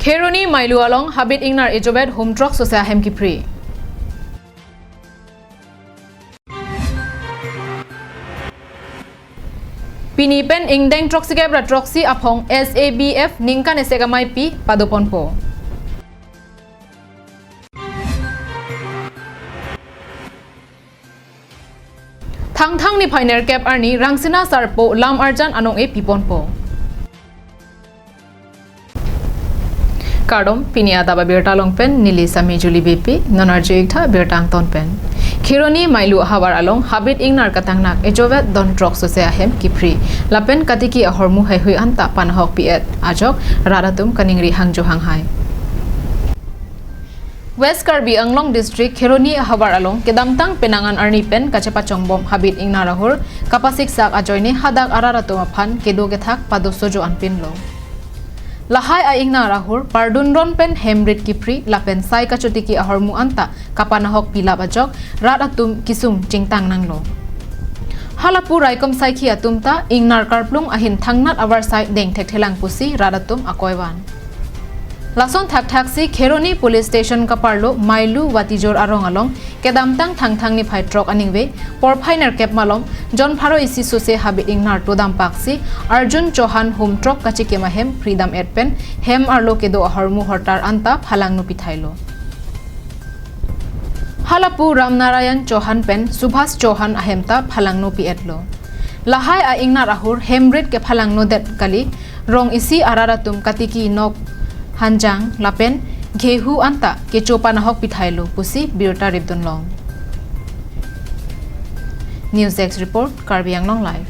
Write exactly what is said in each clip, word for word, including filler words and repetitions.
Kheroni Mailu along habit ingnar ejovet hum throk sose ahem kiphri. Pini pen ingdeng throksikep ra throksi aphong S A B F ningkan esek ameipi padoponpo. Thangthang niphai nerkep arni Rangsina Sarpo Lam Arjan anong-e piponpo. Kardom, pini adap abirta along pen neli Sami Juli Beypi, non arju-ik tha birta angton pen. Kheroni Mailu ahavar along habit ingnar katangnak ejovet don throk sose ahem kiphri lapen katiki ahormu heihui anta panahok pi-et ajok rat atum kaningri hangjo hanghai. West Karbi Anglong District Kheroni ahavar along kedamtang penang an arni pen kachepachongbom habit ingnar ahur kapasiksak ajoine hadak arat atum aphan kedo kethak padosojo anpinlo. Lahai a-ingnar ahur pardunron pen hem rit kiphri lapen sai kachotiki ahormu anta kapanahok pilap ajok rat atum kisung chingtang nanglo. Halapu raikom saikhi atum ta ingnar karplung ahin thangnat avarsai deng thekthelang pusi rat atum akoi van. Lason thakthaksi Kheroni Police Station kaparlo Mailu Watijor arong along kedamtang Thangthang niphai throk aningve porphai nerkep malom jon pharo isi sose habit ingnar todam paksi Arjun Chauhan hum throk kachikim ahem phridam et pen hem arlo kedo ahormu hortar anta phalangno pithailo. Halapu Ram Narayan Chauhan pen Subhas Chauhan ahem ta phalangno pi-etlo. Lahai a-ingnar ahur hem rit kephalangno det kali, rong isi arat atum katiki nok hanjang lapen gehu anta kecho panahok pithailo pusi birta ripdun long. News Desk Report, Karbi Anglong Live.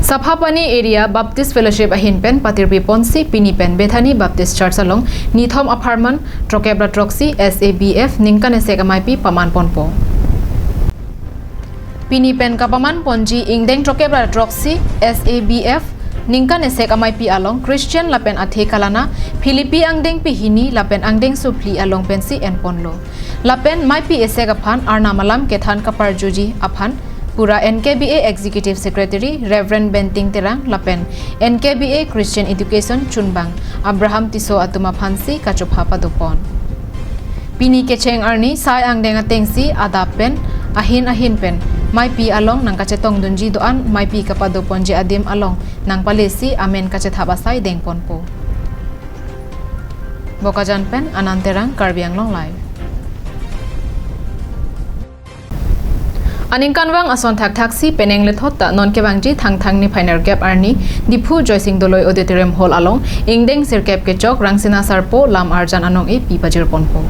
Saphapani Area Baptist Fellowship ahin pen patirpi ponsi pini pen Bethany Baptist Church along nithom apharman throkkep ra throksi S A B F ningkan esek ameipi paman ponpo. Pini pen kapaman ponji ingdeng throkkep ra throksi S A B F ningkan esek ameipi along Christian lapen athe kalana Philippi angdeng pehini lapen angdeng suphli along pensi enponlo. Lapen meipi esek aphan arnam alam kethan kaparjuji aphan pura N K B A Executive Secretary Reverend Benting Terang lapen N K B A Christian Education chunbang Abraham Tisso atum aphansi kachopha padopon. Pini kecheng arni sai angdeng atengsi adap pen ahin ahin pen meipi along nangkachetongdunji do-an meipi kapadoponji adim along nangpalesi amen kachethap asai dengponpo. Bokajan pen Anand Terang, Karbi Anglong Live. Aningkanvang ason thakthaksi penang lethot ta non kevangji Thangthang niphai nerkep arni Diphu Joysing Doloi Auditorium Hall along ingdeng sirkep kechok Rangsina Sarpo Lam Arjan anong-e pi pajirponpo.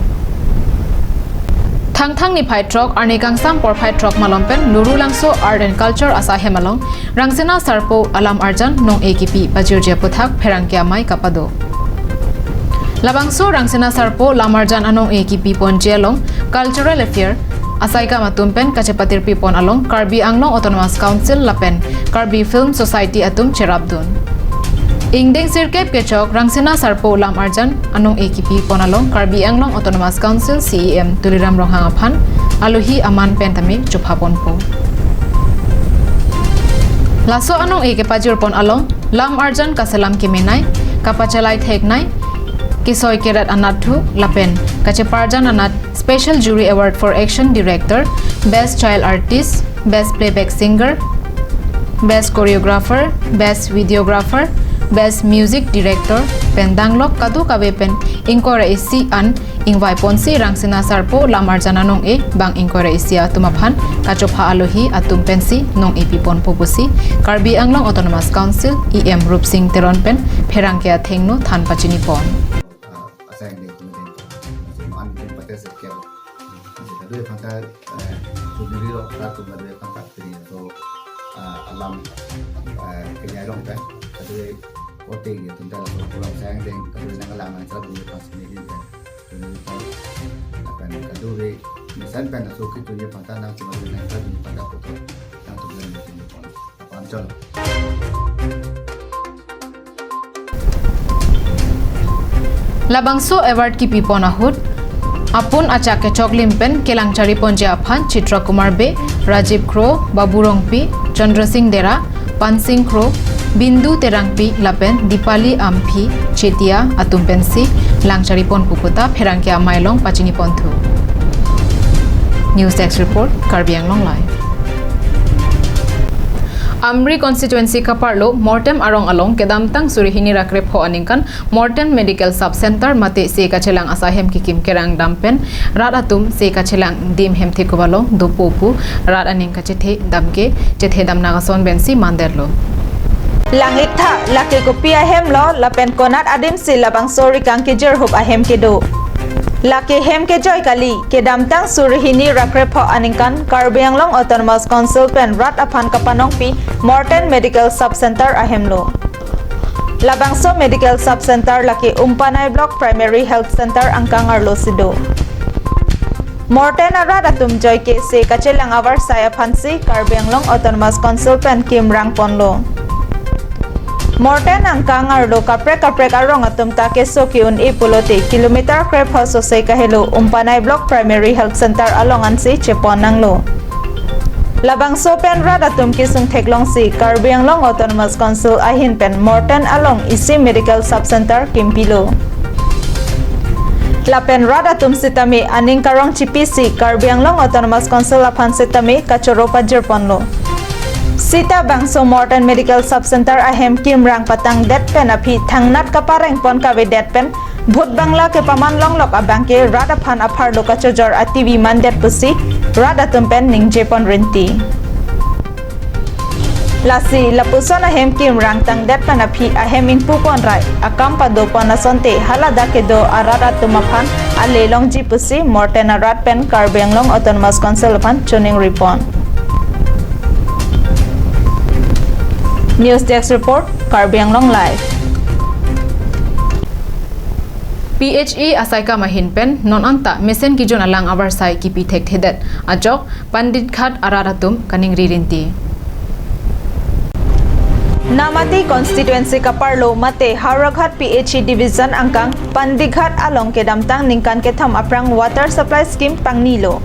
Thangthang niphai throk arni kangsam porphai throk malom pen Lurulangso Art and Culture asaihem along Rangsina Sarpo Alam Arjan nong-e kipi pajirji aputhak pherangke amei kapado. Labangso Rangsina Sarpo Lam Arjan anong-e kipi ponji along Cultural Affair asaikam atum pen kachepatirpi pon along Karbi Anglong Autonomous Council lapen Karbi Film Society atum cherapdun. Ingdeng sirkep kechok Rangsina Sarpo Lam Arjan anong-e kipi pon along Karbi Anglong Autonomous Council C E M Tuliram Ronghang aphan alohi aman pen tame chopha ponpo. Laso anong-e kepajirpon along Lam Arjan kaselam kemenei, kapachalai theknei, kesoi keret anatthu lapen kacheparjan anat Special Jury Award for Action Director, Best Child Artist, Best Playback Singer, Best Choreographer, Best Videographer, Best Music Director pen danglok kadokave pen ingkoi ra isi an ingvaiponsi Rangsina Sarpo Lam Arjan anong-e bang ingkoi ra isi atum aphan kachopha alohi atum pensi nong-e piponpo pusi Karbi Anglong Autonomous Council E M Rupsing Teron pen pherangke athengno than pachinipon. Asai ni kumedeng ko. Masih man kin pate sekian. Masih kadu ya pangkat, eh, sudiri lo, ratu kadu ya pangkat piri. So, eh, alam, eh, kenyai long pen, kadu ya kote ya tunda lo, pulang sayang deng, kadu ya nang alam, nang sabu ya pas ni din pen. Kadu ya pas, apan kadu ya, misan pen, so kitu ya pangkat nang cuma nang sabu ya pangkat kotor, nang tu bilang ya pangkat. Labangso award kipipon ahut, apun achak kechoklim pen kelang chariponji aphan Chitra Kumar Bey, Rajiv Kro, Babu Rongpi, Chandra Singh Dera, Pansing Kro, Bindu Terangpi lapen Dipali Amphi Chetia atum pensi lang charipon pu puta pherangke amei along pachiniponthu. News Desk Report, Karbi Anglong Live. Amri constituency kaparlo Mortem arong along kedamtang suri hini ra krepho aningkan Mortem Medical Sub Center mate se kachelang asai ahem kikim kerang dam pen rat atum se kachelang adim hemthe kubalong dopo pu rat aning kachethe dam ke chethe damnang ason pensi mandetlo. Lang-iktha, lake kopi ahem lo lapen konat adim si labangso rikang kejirhup ahem kedo. Lake hem kejoi kali, kedamtang suri hini ra krepho aningkan Karbi Anglong Autonomous Council pen rat aphan kapanongpi Mortem Medical Sub Center ahem lo. Labangso Medical Sub Center lake Umpanai Block Primary Health Center angkang arlo si do. Mortem arat atum joi ke se kachelang avarsai aphansi Karbi Anglong Autonomous Council pen kimrang ponlo. Mortem angkang arlo kaprek kaprek arong atum ta keso ke-un-e pulote kilometer krepho sose kahelo Umpanai Block Primary Health Center along ansi chepon nanglo. Labangso pen rat atum kesung theklongsi Karbi Anglong Autonomous Council ahin pen Mortem along isi Medical Sub Center kimpilo. Lapen rat atum sitame aning karong chipisi Karbi Anglong Autonomous Council aphan sitame kachoro pajirponlo. Sita bangso Mortem Medical Sub Center ahem kimrang patangdet pen aphi thangnat kaparengpon kavedet pen Bhut Bangla kepaman longlok abang ke rat aphan apharlo kachojor ativi mandet pusi rat atum pen ningjepon rinti. Lasi lapuson ahem kimrang tangdet pen aphi ahem ingpupon rai akam padopon asonte haladak kedo arat atum aphan ale longji pusi Mortem arat pen Karbi Anglong Autonomous Council aphan choningripon. News Desk Report, Karbi Anglong Live. P H E asaikam ahin pen non anta mesen kejun alang avarsai kipi thekthedet ajok Panditghat arat atum kaningri rinti. Namati constituency kaparlo mate Howraghat P H E division angkang Panditghat along kedamtang ningkan kethom aphrang water supply scheme pangnilo.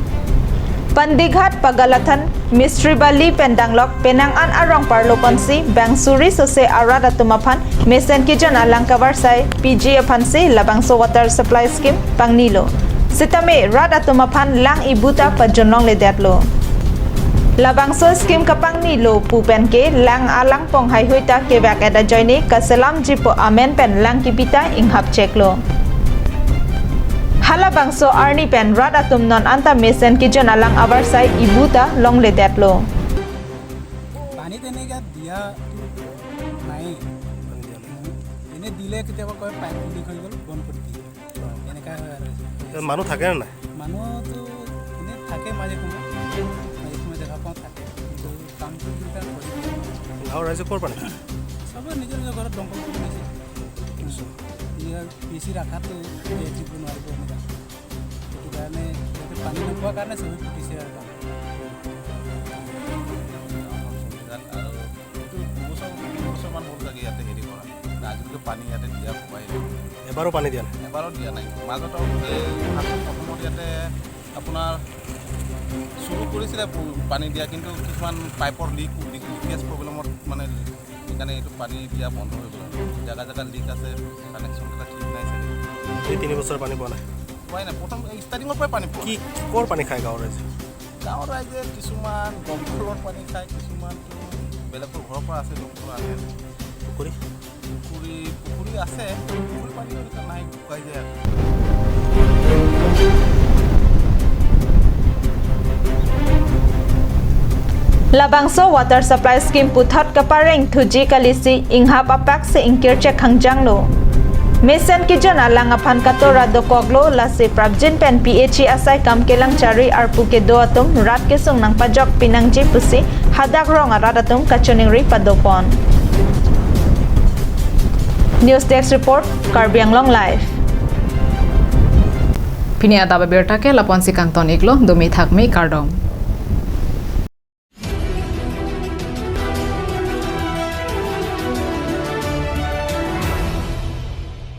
Panditghat Pagalathan Mistri Bali pen danglok penang an arong parlo ponsi bang suri sose arat atum aphan mesen kejun alang kavarsai piji aphansi labangso water supply scheme pangnilo. Sitame rat atum aphan lang ibuta pajun longledetlo. Labangso scheme kapangnilo pu pen ke lang alangpong haihui ta kevak et ajoine kaselamji pu amen pen lang kipita inghap cheklo. Halabangso arni pen rat atum non anta mesen kejun alang avarsai ibuta longledetlo. পানী তেনেকে দিয়া নাই। এনে দিলে কেতিয়াবা কয় pipe leak হৈ গ'ল, বন্ধ কৰি দিয়ে। এনেকা হয় আৰু। ইয়াত মানুহ থাকে নে নাই? মানুহতো এনে থাকে মাজে সময়ে। মাজে সময়ে দেখা পাওঁ থাকে। কিন্তু কামটো দুটা কৰি দিয়ে। গাঁৱৰ ৰাইজে ক'ৰ পানী খায়? চবে নিজৰ নিজৰ ঘৰত দমকল কৰি লৈছে। ইয়াৰ পি চি ৰাখাটো দিব নোৱাৰিব এনেকা। সেইটো কাৰণে ইয়াতে পানী নোপোৱাৰ কাৰণে চবে ফুটিছে আৰু। আৰু এইটো দুবছৰ, তিনিবছৰমান হ'ল চাগে ইয়াতে হেৰি কৰা। কিন্তু আজিলৈকে পানী ইয়াতে দিয়া হোৱাই নাই। এবাৰো পানী দিয়া নাই? এবাৰো দিয়া নাই। মাজত এই ফাৰ্ষ্ট প্ৰথমত ইয়াতে আপোনাৰ চুৰু কৰিছিলে পু-, পানী দিয়া, কিন্তু কিছুমান পাইপৰ লিক, লিক, লিকেজ প্ৰব্লেমত মানে সেইকাৰণে এইটো পানী দিয়া বন্ধ হৈ গ'ল। জেগা জেগা লিক আছে, কানেকশ্যন এটা ঠিক নাই চাগে। এই তিনি বছৰ পানী পোৱা নাই? পোৱাই নাই। প্ৰথম ষ্টাৰ্টিঙৰ পৰাই পানী পোৱা কি, নাই। ক'ৰ পানী খায় গাঁৱৰ ৰাইজে? গাঁৱৰ ৰাইজে কিছুমান দমকলৰ পানী খায়, কিছুমানতো বেলেগৰ ঘৰৰ পৰা আছে, দমকল আনে। পুখুৰী? পুখুৰী, পুখুৰী আছে, পুখুৰী পানী এনেকুৱা নাই, শুকাই যায় আৰু। Labangso water supply scheme puthot kapareng thuji kalisi inghap apak se ingkir chek hangjanglo. Mesen kejun alang aphan katora dokoklo, lasi prapjin pen P H E asai kam kelang chari arpu kedo atum rat kesung nangpajok pinangji pusi hadak rong arat atum kachiningri padopon. News Desk Report, Karbi Anglong Live. Pini adap abirta ke lapu-ansi kangton iklo, dumi thakmi kardom.